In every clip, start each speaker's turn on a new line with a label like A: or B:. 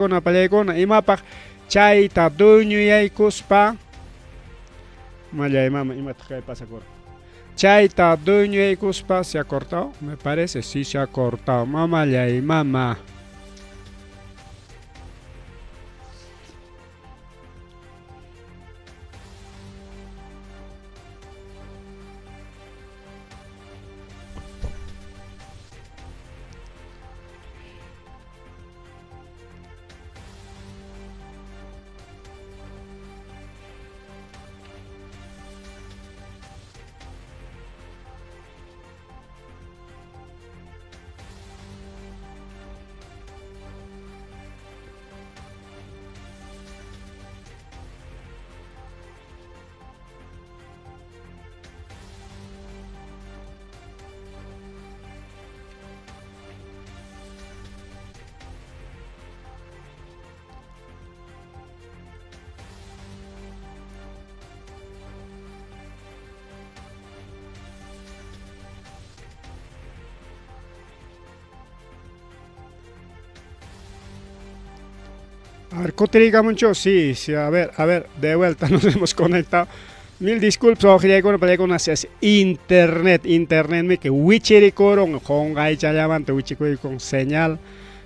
A: Pallaykuna imapaq chayta dueñoyaykuspa mallay mama imataq kay pasakurqa chayta dueñoyaykuspa se ha cortado me parece sí se ha cortado mamallay mama. A ver, mucho Sí, sí, a ver, de vuelta nos hemos conectado. Mil disculpas, ojillaykuna pallaykuna internet, internet mi que wichirikurun, qunqaychallamanta wichikuykun señal.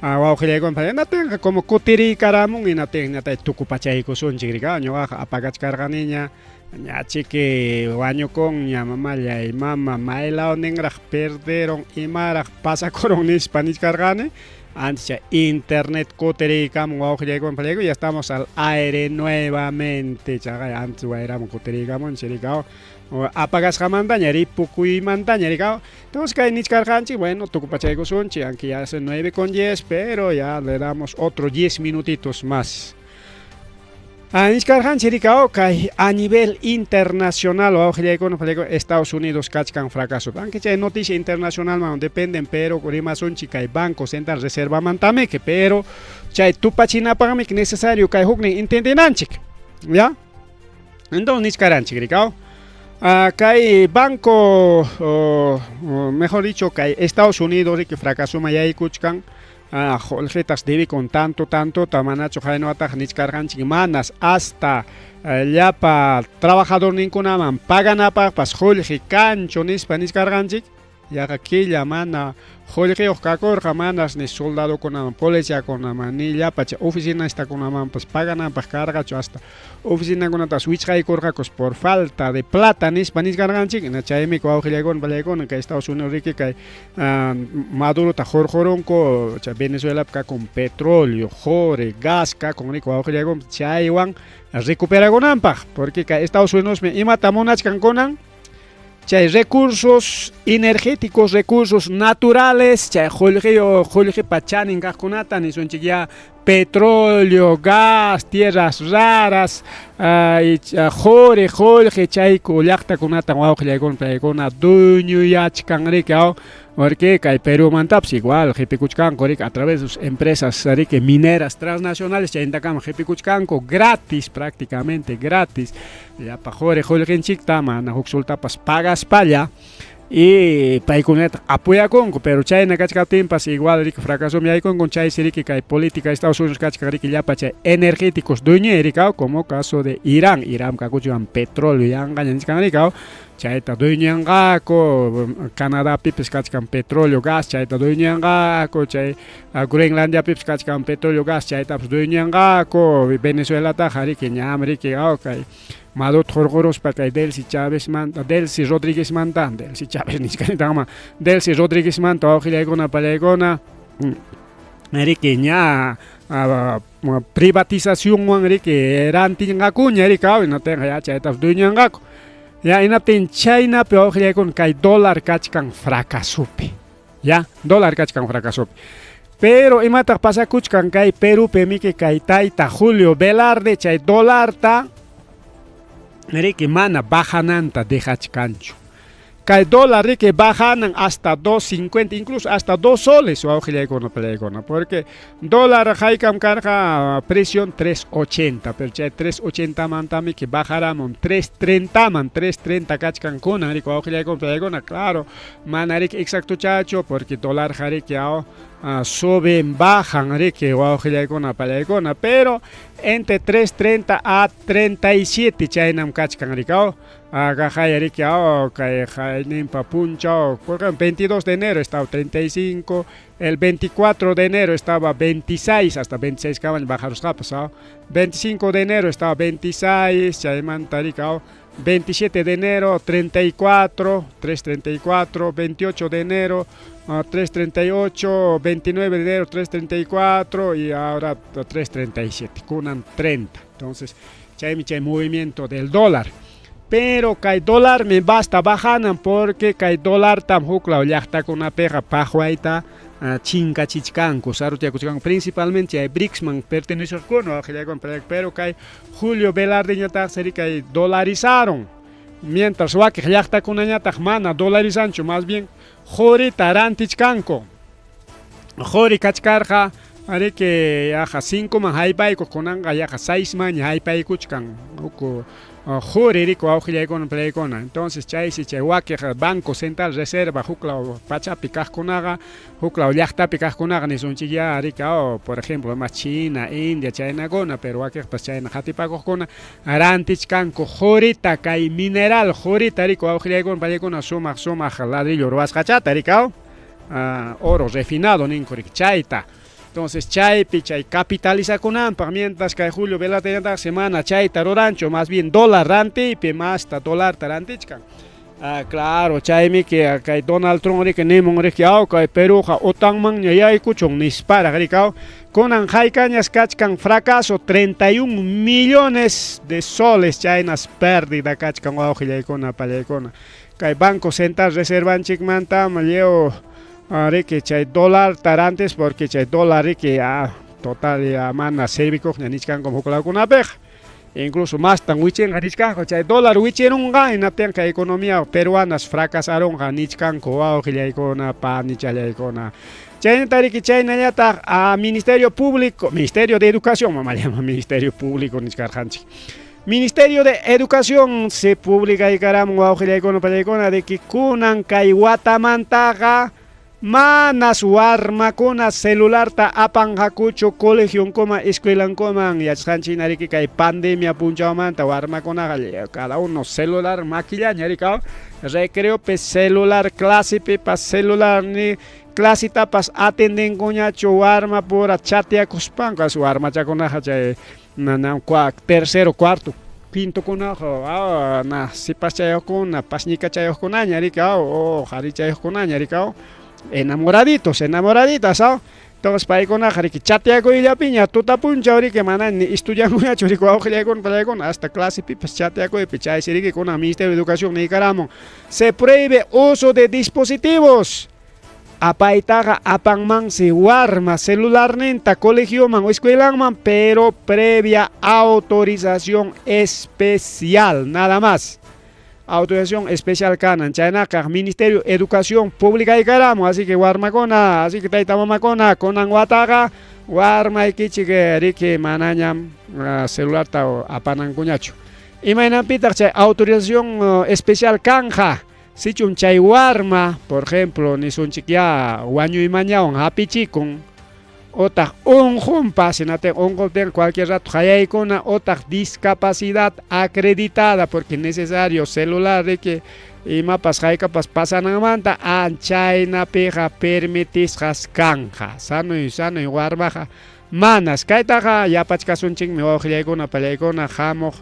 A: Wawqillaykuna pallaykuna como kutirikaramun hinaptinñataq tukupachaykusunchik rika ñuqaqa apagachkarqaniña ñachiki wañukunña mamallay mama maylawninraq perderon imaraq pasakurun nispa nichkarqani. Antes ya internet kutirikamun wawqillaykuna pallaykuna ya estamos al aire nuevamente chaqay antes wayramun kutirikamun chirikaw apagasqamantaña ripukuymantaña rikaw. Entonces kay nichkarqanchik bueno tukupachaykusunchik aunque ya son 9:10 pero ya le damos otro 10 minutitos más. Nichkarqanchik rikaw kay a nivel internacional wawqillaykuna pallaykuna Estados Unidos kachkan fracaso. Aunque chay noticia internacional man dependen pero rimasunchik kay Banco Central Reservamantamiki pero chay tupachinapaqmi necesario kay huknin entendinanchik ya. Entonces nichkaranchik rikaw kay banco mejor dicho kay Estados Unidos riki fracasoma yaykuchkan qullqitas debikun tanto tanto manachu haynawataq nichkarqanchik manas hasta llapa trabajadorninkunaman paganapaqpas qullqi kanchu nispa nichkarqanchik yaqa killa mana qullqiyuq kakurqa manas ni soldadokunaman policiakunaman ni llapa chay oficinastakunamanpas pagananpaq karqachu hasta oficinakunatas wichqaykurqakus por falta de plata nispa nichkarqanchik chaymi wawqillaykuna pallaykuna kay Estados Unidos riki kay Madurota hurqurunku chay Venezuelapi kakun petróleo, quri, gas kakun riki wawqillaykuna chaywan recuperakunanpaq porque kay Estados Unidosmi imata munachkan kunan chay recursos energéticos, recursos naturales, chay qullqiyu qullqipa chanin kaqkunata nisunchik ya petróleo, gas, tierras raras, quri, qullqi chayku llaqtakunata wawqillaykuna paykuna dueñoyachkan riki aw porque kay Perumantapas igual qhipikuchkanku riki a través de sus empresas riki mineras transnacionales chaynintakama qhipikuchkanku gratis prácticamente gratis llapa quri qullqinchikta mana huk soltapas pagaspalla y paykunataq apoyakunku pero chayna kachkaptinpas igual riki fracasomi yaykunku chaysi riki kay política Estados Unidos kachkan riki llapa chay energéticos dueño rikaw como caso de Irán. Irán kakuchwan petróleo yanqaña nichkan rikaw chayta dueñanqaku Canadapipis kachkan petróleo gas chayta dueñanqaku chay Groenlandiapipis kachkan petróleo gas chaytapas dueñanqaku Venezuelataqa riki ñam riki kay Maduro hurquruspa kay Delcy Chavezmanta Delcy Rodríguezmanta Delcy Chávez nichkanitaqma Delcy Rodríguezmanta wawqillaykuna pallaykuna riki ña privatizacionwan riki rantinqakuña riki hinaptinqa ya chaytapas dueñanqaku ya hinaptin chaynapi wawqillaykuna kay dólar kachkan fracasopi ya dólar kachkan fracasopi pero imataq pasakuchkan kay Perupi miki kay tayta Julio Velarde chay dólarta riki mana bajananta dejachkanchu kay dólar riki bajanan hasta 2.50 incluso hasta 2 soles wawqillaykuna pallaykuna porque dólar haykam karqa precion 3.80 pero chay 3.80 mantami que bajaramun 3.30 man 3.30 kachkan kunan riki wawqillaykuna pallaykuna claro mana riki exacto chacho porque dólar riki aw Suben, bajan, riki, wawqillaykuna, pallaykuna, pero entre 3.30 a 37 chaynam kachkan, rikaw. Agajaya, riki, kay qayninpa punchaw, por ejemplo, 22 de enero estaba 35, el 24 de enero estaba 26, hasta 26 kamaña bajarusqapas, 25 de enero estaba 26, chaymanta, rikaw, 27 de enero 34, 3.34, 28 de enero 3.38, 29 de enero 3.34 y ahora 3.37, kunan 30. Entonces, chaymi chay movimiento del dólar. Pero kay dólar me basta bajanan porque kay dólar tam huklaw llaqtakunapiqa paqwayta chinkachichkanku, sarutiakuchkanku, principalmente chay BRICSman pertenecekuna, pero kay Julio Velardeñataq kay dolarizaron. Mientras wakiq llaqtakunañataq mana dolarizanchu, más bien qurita rantichkanku. Quri kachkarqa ariki yaqa 5 man haypaykuq, kunanqa yaqa 6 manña haypaykuchkan uku quri riku wawqillaykuna playkuna. Entonces chaysi chay wakiq Banco Central Reserva huklaw pachapi kaqkunaqa, huklaw llaqtapi kaqkunaqa nisunchik ya rika, por ejemplo, más China, India, chaynakuna, pero wakiqpas chayna qatipakuqkuna rantichkanku qurita, kay mineral qurita riku wawqillaykuna pallaykuna, sumaq sumaq ladrillo ruwasqachata rikaw, oro refinado ninku riki chayta. Entonces chaypi chay capitalizakunanpaq, mientras kay Julio Velarde semana chayta ruranchu, más bien dólar rantiypi masta dólarta rantichkan. Claro, chaymi que kay Donald Trump riki nimun riki kay Peruqa OTANmanña yaykuchun nisparaq rikaw. Kunan haykañas kachkan fracaso 31 millones de soles chaynas pérdida kachkan wawqillaykuna pallaykuna. Kay Banco Central Reservanchikmanta lliw riki chay dólar tarantes porque chay dólar riki total ya mana servikuqña nichkanku huklawkunapiqa. Incluso mastan wichinqa nichkanku chay dólar wichirunqa hinaptinqa economía peruanas fracasarunqa nichkanku wawqillaykuna panichallaykuna. Chaynata riki chaynallataq a Ministerio Público, Ministerio de Educación, mamá llama Ministerio Público nichkarqanchik. Ministerio de Educación se publica y wawqillaykuna pallaykuna de que kunan kay watamantaqa manas warmakuna celularta apanqakuchu colegionkuman escuelankuman. Yachasqanchik riki kay pandemia punchawmanta warmakunaqa cada uno celular maquillaña rikaw, recreopi celular, clasepipas celular, ni clasetapas atendenkuñachu warma pura chateakuspanku. As warmachakunaqa chay tercero, cuarto, quinto kunaqa na sipaschayuqkuna pasñikachayuqkunaña rikaw o qharichayuqkunaña rikaw, enamoraditos, enamoraditas, Entonces paykunaqa riki chateakuyllapiña tuta punchaw riki mana ni estudiankuñachu riki wawqillaykuna pallaykuna, hasta clasepipas chateakuypi. Chaysi riki kunan Ministerio de Educación niykaramun se prohíbe uso de dispositivos. Apaytaqa apanmansi warma celularninta colegioman o escuelanman, pero previa autorización especial, nada más. Autorización especial kanan. Chaynaqa Ministerio de Educación Pública y así que warmakuna, así que tayta mamakuna, kunan wataqa warmaykichik riki manañam celularta apanankuñachu. Imaynanpitaq chay autorización especial kanja? Sichum chay warma, por ejemplo, nisunchik ya wañuymañawan hapichikun, otaq unqunpas, hinaptin unquptin cualquier rato hayaykuna, otaq discapacidad acreditada, porque necesario celular riki imapas haykapas pasananmanta, anchaynapiqa permitisqas kanja. Sanuy sanuy warmaqa manas. Kaytaqa yapachkasunchikmi wawqillaykuna pallaykuna hamuq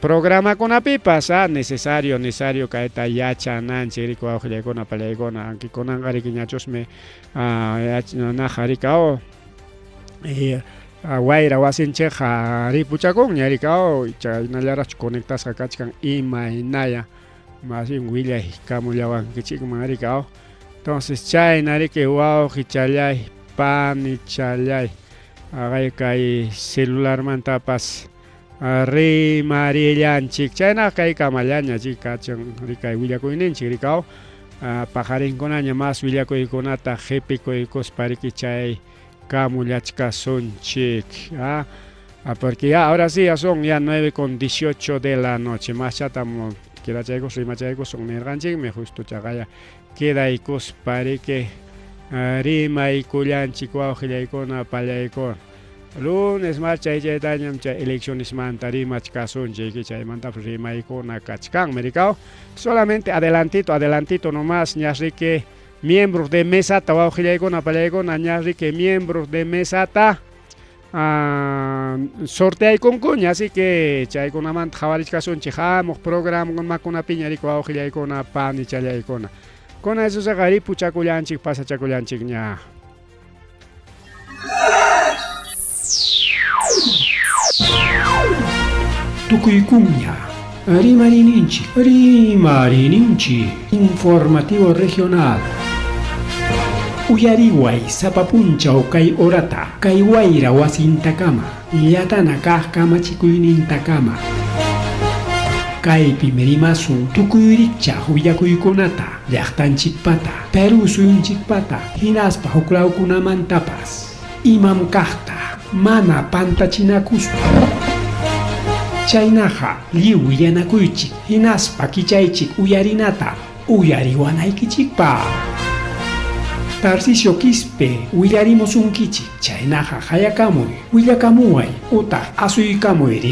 A: programakunapipas, necesario necesario kayta yachananchik riki wawqillaykuna pallaykuna, aunque kunanqa riki ñachusmi naqa rikaw wayra wasinchikqa ripuchakunña rikaw, chaynallaraqchu conectasqa kachkan imaynaya más bien willay kamullawankichikman rikaw. Entonces chayna riki wawqichallay panichallay, aqay kay celularmantapas rimarillanchik. Chaynaqa kay kamallaña chik kachan rikay willakuyninchik rikaw, paqarinkunaña mas willakuykunata qhipikuykuspa riki chay kamullachkasunchik. Porque ya ahora sí ya son ya 9:18 de la noche, más chatam quedachaykus rimachaykusun nirqanchikmi, justo chaqaya quedaykuspa riki. Rimaykullanchik wawqillaykuna pallaykuna. Lunes marcha chaytañam chay eleccionesmanta rimachkasunchik, chaymantapas rimaykuna kachkanmi, rikaw. Solamente adelantito, adelantito nomás, ña riki miembros de mesata wawqillaykuna pallaykuna, ña riki miembros de mesata sorteaykunkuña, así que chaykunamanta qhawarichkasunchik hamuq programakunapiña riki wawqillaykuna panichallaykuna. Kuna esosaqa ripuchakullanchik, pasachakullanchik ña.
B: Tukuykuña Rimarininchik, Rimarininchik, Informativo Regional. Uyariway sapa punchaw kay horata, kay wayra wasintakama, llatana kaq kamachikuynintakama. Kaypim rimasun tukuy rikchaq willakuykunata, llaqtanchikpata, Perú suyunchikpata, hinaspa huklawkunamantapas. Imam kaqta, mana pantachinakuspa. Chaynaqa lliw willanakuychik, hinaspa kichaychik uyarinata, uyariwanaykichikpaq. Tarcisio Quispe willarimusunkichik, chaynaqa qayakamuy, willakamuway utaq asuykamuy.